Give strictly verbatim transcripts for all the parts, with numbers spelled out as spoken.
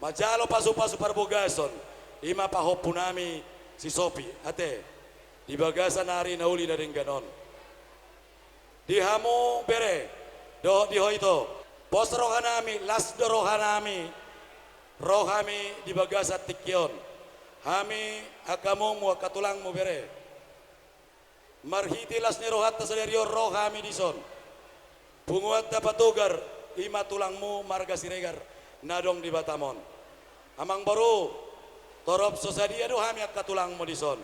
Manjalo pasu-pasu parbagason, i ma pahompunami si Sopi, ate, di bagasan ari na uli na denggan on. Di hamu bere, dohot di ho ito, pos rohanami, las do rohanami, ro hami di bagasan tingki on. Hami angka amongmu, angka tulangmu bere. Marhite las ni rohanta sadari on ro hami dison. Punguanta Patogar, i ma tulangmu marga Siregar, na adong di Batam on. Amangboru, torop so sadia do hami angka tulangmu dison.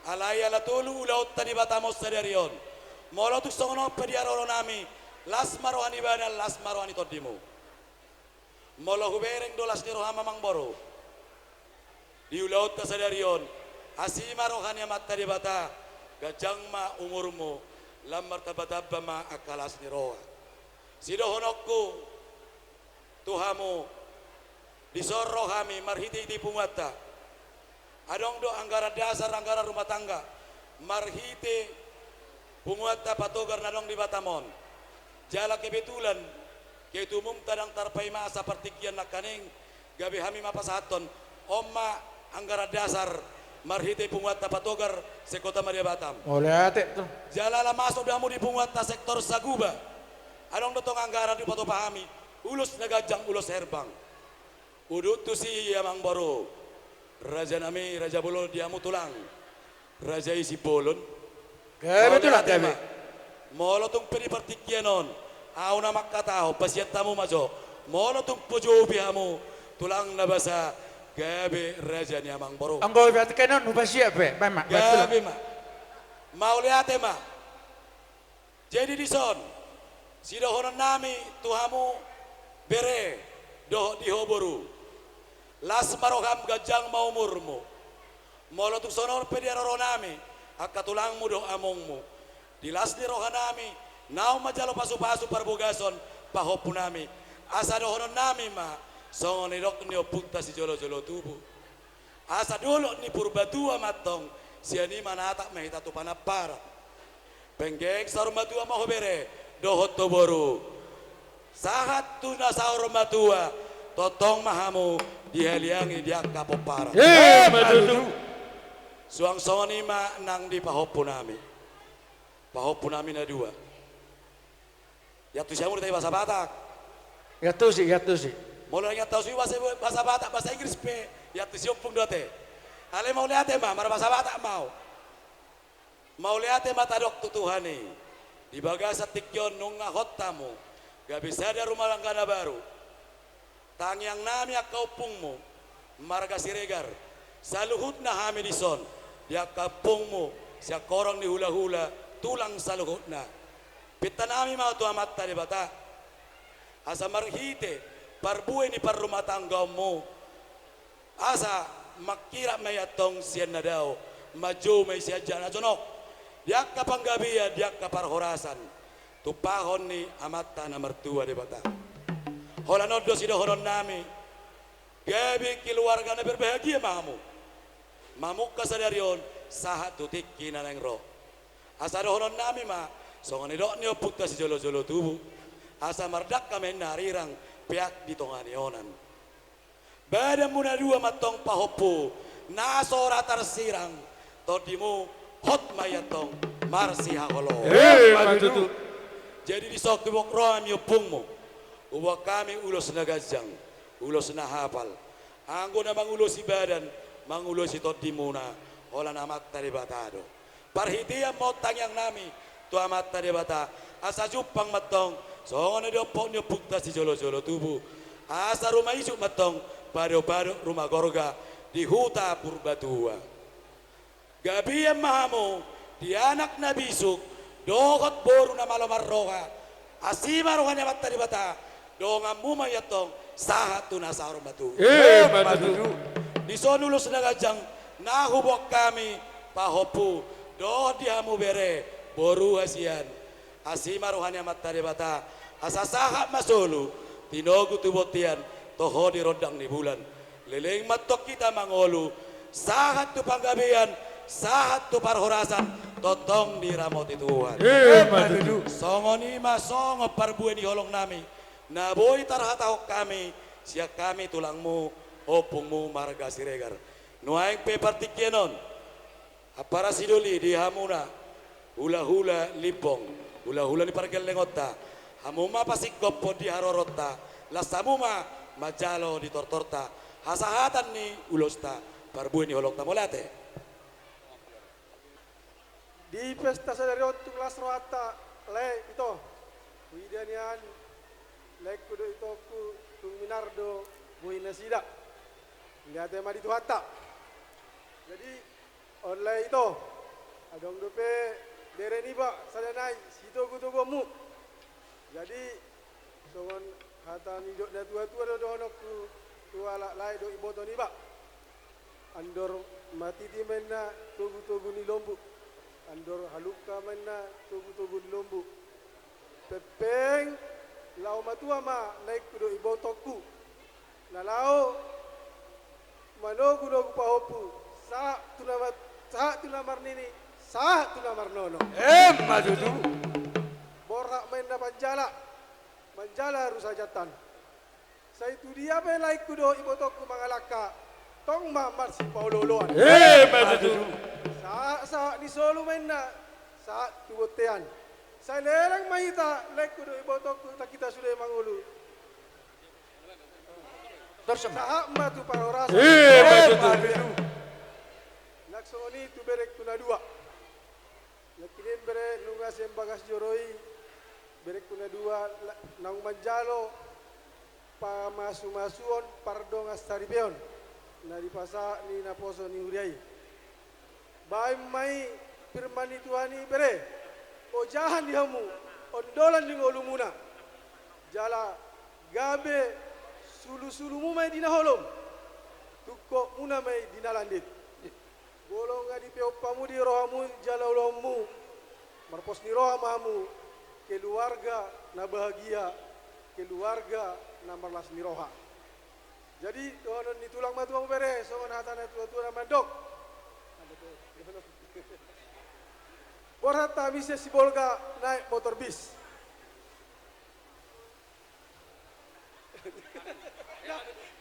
Alai ala tolu ulaonta di Batam on sadari on. Molo tung songon on pe di haroronnami, las ma roha ni badan, las ma roha ni tondimu. Molo hubereng do las ni roham, amangboru, di ulaonta sadari on, asi ma roha ni Amanta Debata, ganjang ma umurmu, lam martamba-tamba ma angka las ni roha. Sidohononku tu hamu, dison ro hami marhite-hite punguanta. Adong do anggaran dasar, anggaran rumah tangga, marhite punguanta Patogar na adong di Batam on. Jala kebetulan ketua umumta ndang tarpaima asa partingkian nangkaning, gabe hami ma pasahathon. On ma anggaran dasar marhite punguanta Patogar se-Kota Madya Batam. Mauliate tu. Jala ala masuk do hamu di punguanta sektor Saguba, adong do tong anggaran dipatupa hami, ulos na ganjang, ulos herbang. Udut tusi, amangboru. Rajanami, raja bolon, di hamu tulang, raja i Simbolon. Gabe tulang, gabe. Molo tung pe di partingkian on ahu na mangkatahon, pasiat hamu ma jo. Molo tung pojopi hamu tulang na basa, gabe raja ni amangboru. Anggo di partingkian on hupasiat pe, baen ma. Gabe ma. Mauliate ma. Jadi dison, sidohononnami tu hamu bere dohot di ho boru, las ma roham, ganjang ma umurmu. Molo tung songon on pe di haroronami, angka tulangmu dohot amongmu, di las ni rohanami, naung manjalo pasu-pasu parbagason pahompunami, asa dohononnami ma songon nidok ni ompunta sijolo-jolo tubu. Asa dolok ni Purbatua ma antong, sian i manatap ma hita tu panamparan. Penggeng saur matua ma ho bere dohot ho boru. Sahat tu na saur matua, tongtong ma hamu dihaliangi di angka pomparan. Emma tutu. Suang songon i ma nang di pahompunami. Pahompunami na dua. Iantusi hamu do ate bahasa Batak? Iantusi, iantusi. Molo iantusi bahasa, bahasa Batak, bahasa Inggris pe iantusi ompung do ate. Alai mauliate ma, marbahasa Batak ma au. Mauliate ma tadok tu Tuhan i. Di bagasan tingki on nunga hot hamu, gabe sada rumah tangga na baru. Tangiangnami angka ompungmu marga Siregar, saluhutna hami dison, di angka ompungmu sian horong ni hula-hula, tulang saluhutna. Pintanami ma tu Amanta Debata, asa marhite parbue ni parrumahtanggaonmu, asa mangkirap ma i antong sian na dao, manjou ma i sian na jonok, di angka panggabean, di angka parhorasan, tumpahon ni Amanta na martua Debata. Holan on do sidohononnami, gabe keluarga na berbahagia ma hamu, mamungka sadari on sahat tu tingki na naeng ro. Asa dohononnami ma songon nidok ni ompunta sijolo-jolo tubu, asa mardangka ma inna arirang, peak di tonga ni onan. Badanmu na dua ma antong pahompu, na so ra tarsirang, tondimu hot ma i antong marsihaholongan. Emma tutu. Jadi dison huboan roha ni ompungmu, huboan hami ulos na ganjang, ulos na hapal. Anggo na mangulosi badan, mangulosi tondimuna, holan Amanta Debata do. Parhitean ma on tangiangnami tu Amanta Debata, asa jumpang ma antong songon na didok ni ompunta sijolo-jolo tubu, asa ruma isuk ma antong, padok-padok ruma gorga di huta Purbatua. Gabean ma hamu di anak na bisuk dohot boru na malo marroha, asi ma roha ni Amanta Debata, donganmu ma i antong sahat tu na saur matua. Emma tutu. Dison ulos na ganjang na huboan hami pahompu, dohot di hamu bere boru hasian. Asi ma roha ni Amanta Debata, asa sahat ma solu, tinogu tu bontean, toho di rondang ni bulan. Leleng ma antong hita mangolu, sahat tu panggabean, sahat tu parhorasan, tongtong diramoti Tuhan. Emma tutu. Songon i ma songon parbue ni holongnami na boi tarhatahon hami sian hami tulangmu, Ompungmu marga Siregar. Nuaeng pe partingkian on, ampara sidoli di hamuna, hulahula Limbong, hulahula ni pargellengonta, hamu ma pasingkophon di haroronta, las hamu ma manjalo di tortorta, hasahatan ni ulosta, parbue ni holongta. Mauliate. Di pesta sadari on tung las rohanta, lae ito. Huida nian, laengku dohot itongku, tung minar do bohi nasida. Mauliate ma di Tuhanta. Jadi, on lae ito, adong dope bere niba sada nai sitogutoguonmu. Jadi, songon hata ni dok natuatua do dohononku tu halak lae dohot iboto niba. Andor matiti ma inna togutogu ni lombu. Andor halungka ma inna togutogu ni lombu. Pengpeng laho matua ma laengku dohot ibotongku, na laho manogunogu pahompu, sahat tu na ma-, sahat tu na marnini, sahat tu na marnono. Emma tutu. Borhat ma inna panjala, manjala rusa jantan. Sai tu dia pe laengku dohot ibotongku mangalangka, tong ma marsipaolooloan. Emma tutu. Sahatsahat ni solu ma inna, sahat tu bontean. Sai leleng ma hita laengku dohot ibotongku, tangkas hita sude mangolu. Torso ma. Sahat ma tu parhorasan. Emma tutu. Nang songon i tu berengku na dua. Nangkining bere, nunga sian bagas joro i, berengku na dua, la-, naung manjalo pamasumasuon pardongansaripeon na dipasahat ni naposo ni huria i. Baen ma i firman ni Tuhan i bere, ojahan di hamu ondolan ni ngolumuna, jala gabe sulusulumuna ma i di na holom, tungkotmuna ma i di na landit. Molo nga dipeop hamu di rohamu jala ulaonmu, marpos ni roha ma hamu, keluarga na bahagia, keluarga na marlas ni roha. Jadi, dohonon ni tulang ma tu hamu bere, songon hata natuatua na mandok. Borhat hami sian Sibolga naek motor bis.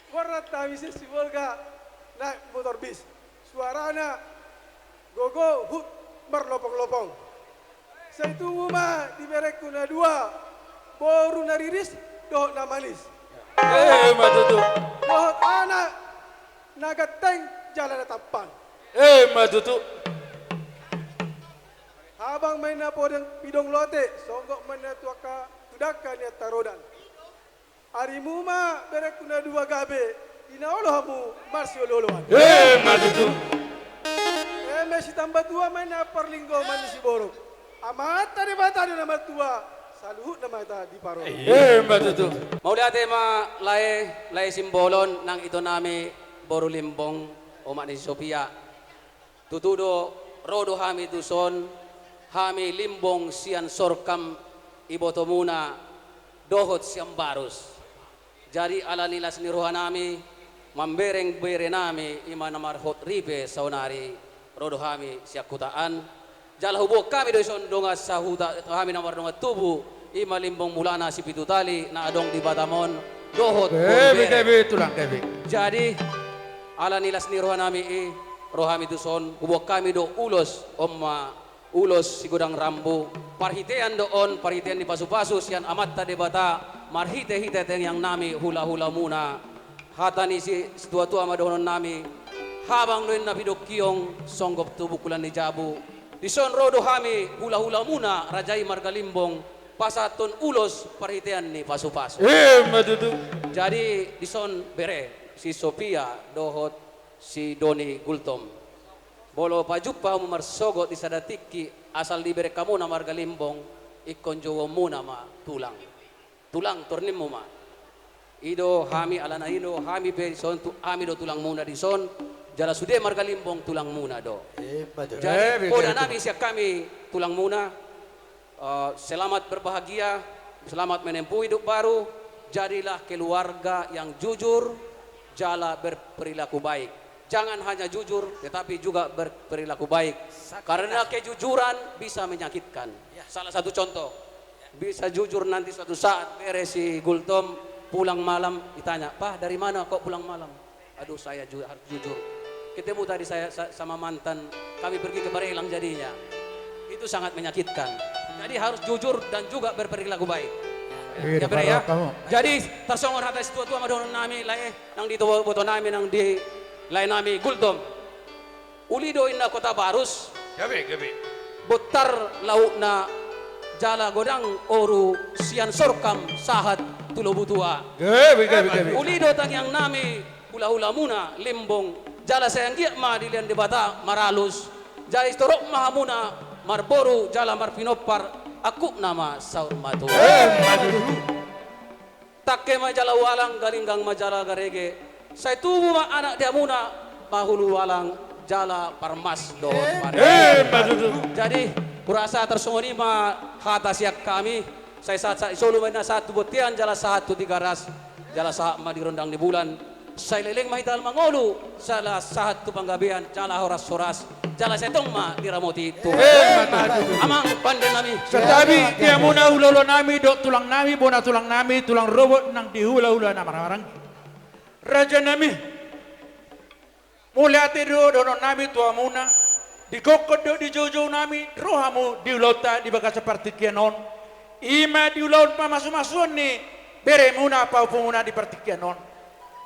Borhat hami sian Sibolga naek motor bis. Suarana gogo, hut marlopong-lopong. Sai tubu ma di berengku na dua, boru na riris dohot na manis. Emma tutu. Dohot anak na ganteng jala na tampan. Emma tutu. Habang ma inna pidong, pidong lote, songgop ma inna tu angka, tu dangka ni antarodan. Arimu ma berengku na dua gabe, di na olo hamu marsiolooloan. Emma tutu. Eme sitamba tua ma inna parlinggoman ni siborok. Amanta Debata do na martua, saluhutna ma hita diparorot. Emma tutu. Mauliate ma lae, lae Simbolon, nang itonami boru Limbong, omak ni si Sopia. Tutu do, ro do hami tuson, hami Limbong sian Sorkam, ibotomuna, dohot sian Barus. Jadi ala ni las ni rohanami, mambereng berenami, i ma na marhot ripe saonari, ro do hami sian huta an. Jala huboan hami do dison dongan sahuta hami na mardongan tubu, i ma Limbong mulana Sipitutali na adong di Batam on, dohot Gabe, Boru Bere. Gabe, tulang, gabe. Jadi, ala ni las ni rohanami i, ro hami tuson, huboan hami do ulos, on ma ulos sigodang rambu, parhitean do on, parhitean ni pasupasu sian Amanta Debata, marhitehite tangiangnami hulahulamuna. Hata ni si, situatua ma dohononnami, habang do inna pidongkiong, songgop tu bungkulan ni jabu. Dison ro do hami hulahulamuna, raja i marga Limbong, pasahathon ulos parhitean ni pasupasu. Emma tutu. Jadi, dison bere, si Sopia dohot si Doni Gultom. Molo pajumpa hamu marsogot di sada tingki, asal dibereng hamuna marga Limbong, ingkon jouonmuna ma tulang. Tulang, torinmu ma. I do hami, alana i do hami pe dison, tu, hami do tulangmuna dison, jala sude marga Limbong tulangmuna do. Emma tutu. Jadi, eh, podanami sian hami tulangmuna, eh, selamat berbahagia, selamat menempuh hidup baru, jadilah keluarga yang jujur, jala berperilaku baik. Jangan hanya jujur, tetapi juga berperilaku baik. Karena kejujuran bisa menyakitkan. Ya. Salah satu contoh, bisa jujur nanti suatu saat bere si Gultom pulang malam, ditanya, "Pak, dari mana kok pulang malam?" Aduh, saya ju-, harus jujur. Ketemu tadi saya sa-, sama mantan, kami pergi ke Barelang jadinya. Itu sangat menyakitkan. Jadi harus jujur dan juga berperilaku baik. Iya, ya, Bre, ya. Jadi tarsongon hata situatua ma dohonon nami, lae, nang di to-, boto nami, nang di lae nami Gultom. Uli do inna Kota Barus. Gabe, gabe. Bontar lautna jala godang oru sian Sorkam sahat tu Lobutua. Gabe, gabe, gabe. Uli do tangiang nami hula-hulamuna Limbong, jala sai anggiat ma dilean Debata maralus, jala sitorop ma hamuna marboru jala marpinompar, angkup nama saur matua. Emma tutu. Tangke ma jala ualang, galinggang ma jala garege. Sai tubu ma anak di hamuna, marhulu ualang jala parmas dohot marende. Emma tutu. Jadi hurasa tarsongon i ma hata sian hami. Sai sahat, sahat di solu ma inna, sahat tu bontean jala sahat tu Tigaras, jala sahat ma di rondang ni bulan. Sai leleng ma hita mangolu, jala sahat tu panggabean jala horas-horas, jala sai tong ma diramoti Tuhan. Emma tutu. Amang pande nami. Santabi di hamuna hula-hula nami dohot tulang nami, bona tulang nami, tulang rorobot nang di hula-hula na marhahamaranggi. Raja nami, mauliate do dohonon nami tu hamuna, di gokhon dohot di joujou nami ro hamu di ulaonta di bagasan partingkian on. I ma di ulaon pamasu-masuon ni beremuna pahompumuna di partingkian on.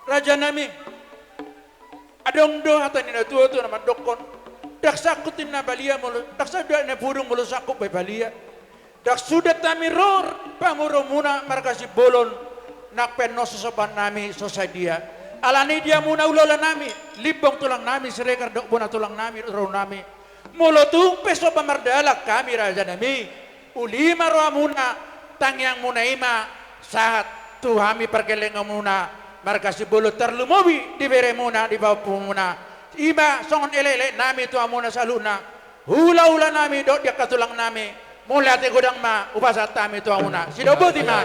Raja nami, adong do hata ni natuatua na mandokkon: Ndang sangkut inna balia molo, ndang sangkut inna pudung molo sangkut bae balia. Ndang suda hami ro pamoruonmuna marga Simbolon, nang pe annon so somba nami so sadia. Alani i di hamuna hula-hula nami, Limbong tulang nami, Siregar dohot bona tulang nami, ro nami. Molo tung pe somba mardalan hami, raja nami, uli ma rohamuna, tangiangmuna i ma sahat tu hami pargellengonmuna marga Simbolon, tarlumobi di beremuna, di pahompumuna. I ma songon elek-elek nami tu hamuna saluhutna, hula-hula nami dohot di angka tulang nami. Mauliate godang ma hupasahat hami tu hamuna. Sidoboti ma.